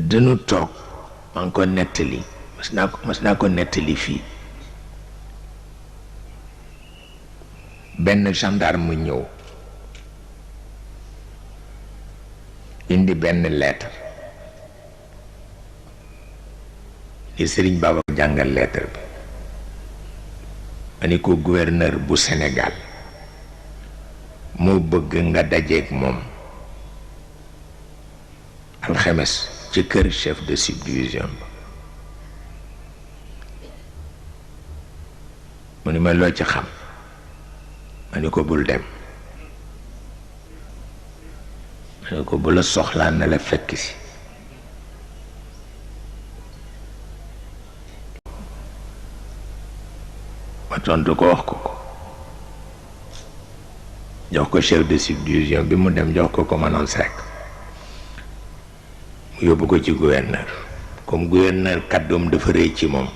dañu toog maa ngi ko nettali mas naa ko nettali fii. benn gendarme ñëw indi benn lettre li Serigne Baba jàngal lettre bi ma ni ko gouverneur bu Sénégal moo bëgg nga dajeek moom alxames ci kër chef de subdivision ba mu ni ma loo ci xam ma ni ko bul dem ma ni ko bu la soxlaa na la fekk si ma tontu ko wax ko jox ko chef de subdivision bi mu dem jox ko commandant Seck mu yóbbu ko ci gouverneur comme gouverneur kàddoom dafa rëy ci moom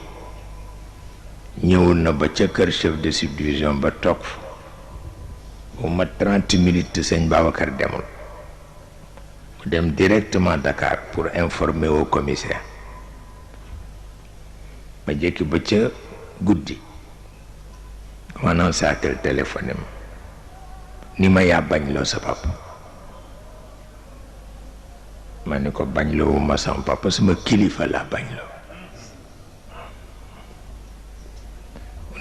ñëwul na ba ca kër chef de subdivision ba toog bu ma 30 minutes te sëñ Babacar demul mu dem directement Dakar pour informer au commissaire ma jekki ba ca guddi commandant Seck téléphoné ma ni ma yaa bañ loo sa papa ma ni ko bañ loo ma sama papa sama kilifa laa bañ loo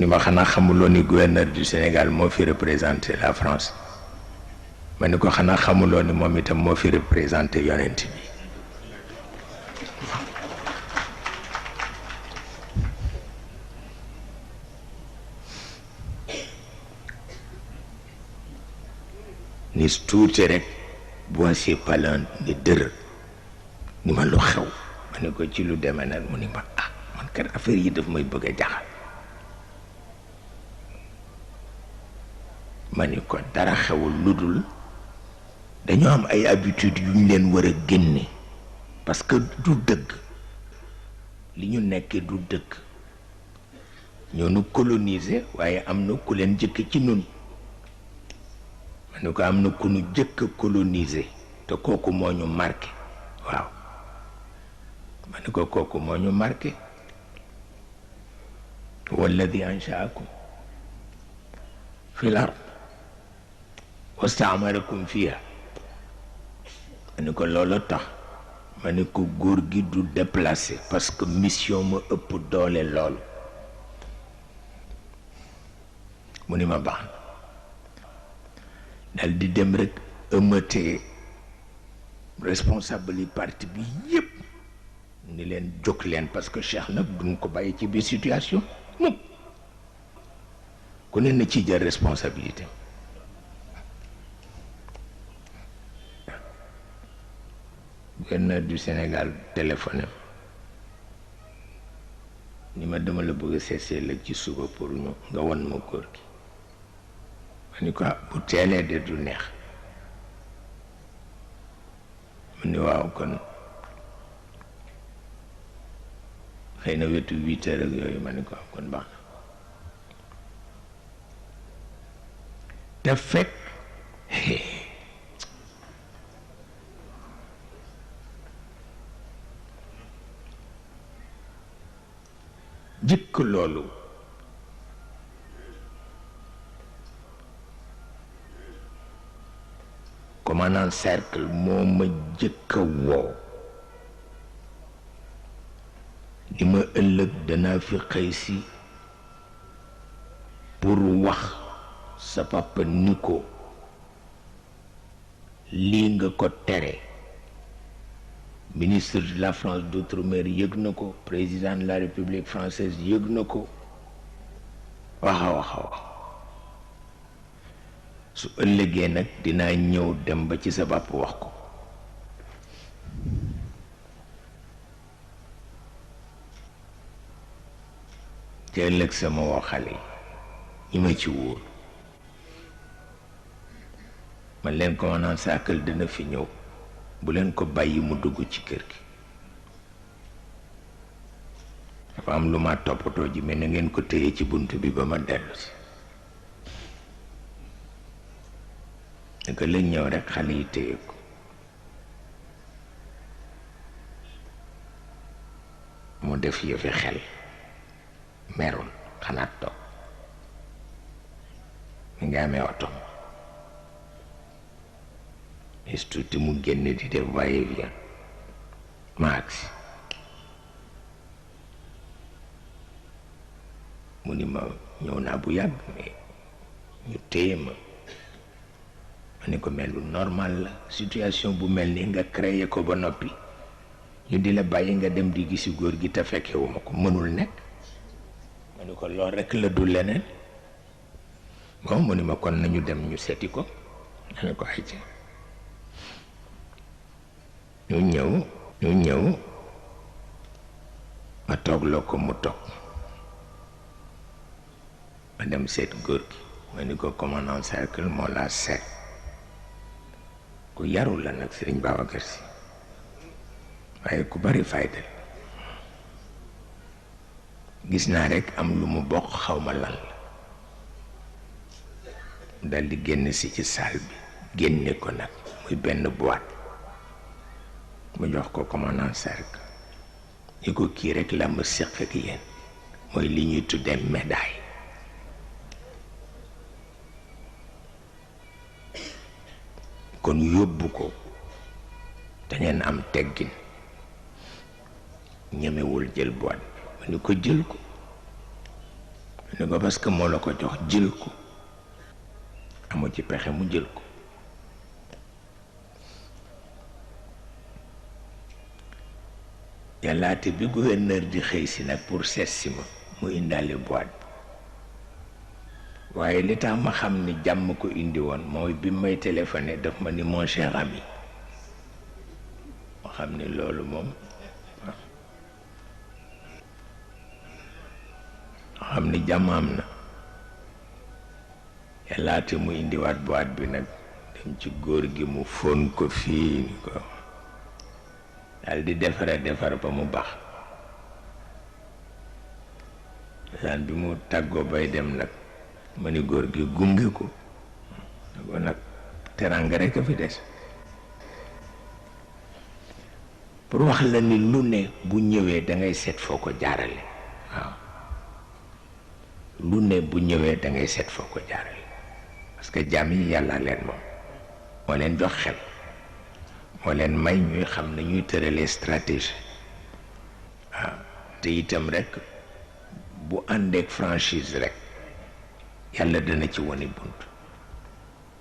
ni ma xanaa xamuloo ni gouverneur du Sénégal moo fi représenté la France ma ni ko xanaa xamuloo ni moom itam moo fi représenté yonent bi ni tuuti rek Boissier Palan ni dër ni ma lu xew ma ni ko ci lu demee nag mu ni ma man kat affaire yi daf may bëgg a jaxal ma ni ko dara xewul lu dul dañoo am ay habitudes yu ñu leen war a génne parce que du dëgg li ñu nekkee du dëgg ñoo nu coloniser waaye am na ku leen jëkk ci nun ma ni ko am na ku nu jëkk coloniser te kooku moo ñu marqué waaw ma ni ko kooku moo ñu marqué walladi anshaakum fil ard wastaamarakum fiha ma ni ko loolu tax ma ni ko góor gi du déplacé parce que mission ma ëpp doole loolu mu ni ma baax na dal di dem rek ëmmatee responsable yi parti bi yépp ni leen jóg leen parce que Cheikh nag duñ ko bàyyi ci biir situation moom ku ne na ci jël responsabilité gouverneur du Sénégal téléphoné ni ma dama la bëgg a seesee la ci suba pour ñu nga won ma góor gi ma ni ko bu teelee de du neex mu ni waaw kon xëy na wetu 8 heures ak yooyu ma ni ko kon baax na te fekk jëkk loolu commandant cercle moo ma jëkk a woo di ma ëllëg danaa fi xëy si pour wax sa papa ni ko lii nga ko tere ministre de la France d'outre-mer yëg na ko président de la République française yëg na ko wax su ëllëgee nag dinaa ñëw dem ba ci sa papa wax ko te ëllëg sama woo xale yi ñi ma ci wóor man leen commandant Sakal dina fi ñëw bu leen ko bàyyi mu dugg ci kër gi dafa am lu ma toppatoo ji mais na ngeen ko téye ci bunt bi ba ma dellu si naka lañ ñëw rek xale yi téye ko mu def yëfi xel merul xanaat toog mi nga amee otom is tuuti mu génn di def va-et-vient ma agsi mu ni ma ñëw naa bu yàgg mais ñu téye ma ni ko mel lu normal la situation bu mel ni nga créé ko ba noppi ñu di la bàyyi nga dem di gisi góor gi te fekkewuma ko mënul nekk ma ni ko lool rekk la du leneen bon mu ni ma kon nañu dem ñu seeti ko ma ni ko ay ci ñu ñëw ma toogloo ko mu toog ma dem seet góor gi ma ni ko commandant cercle moo laa seet ku yarul la nag Sëriñ Babacar Si waaye ku bari fayda gis naa rekk am lu mu bokk xawma lan la dal di génn si ci salle bi génne ko nag muy benn boîte mu jox ko commandant cercle ñi ko kii rekk la ma séq ak yéen mooy li ñuy tuddee médaille kon yóbbu ko te ngeen am teggin ñemewul jël boîte ma ni ko jël ko ma ni ko parce que moo la ko jox jël ko amu ci pexe mu jël ko yàllaate bi gouverneur di xëy si nag pour seet si ma mu indaale boîte waaye li tax ma xam ni jàmm ko indi woon mooy bi may téléphoné daf ma ni mon cher ami ma xam ni loolu moom ma xam ni jàmm am na yàllaate mu indiwaat boîte bi nag dem ci góor gi mu fóon ko fii ni ko daal di defar ba mu baax daan bi mu tàggoo bay dem nag ma ni góor gi gunge ko nag teraanga rekk a fi des pour wax la ni lu ne bu ñëwee da ngay seet foo ko jaarale waaw lu ne bu ñëwee da ngay seet foo ko jaarale parce que jaam yi yàlla leen moom moo leen jox xel moo leen may ñuy xam ne ñuy tëralee stratégie waaw te itam rekk bu àndeek franchise rekk yàlla dana ci wone bunt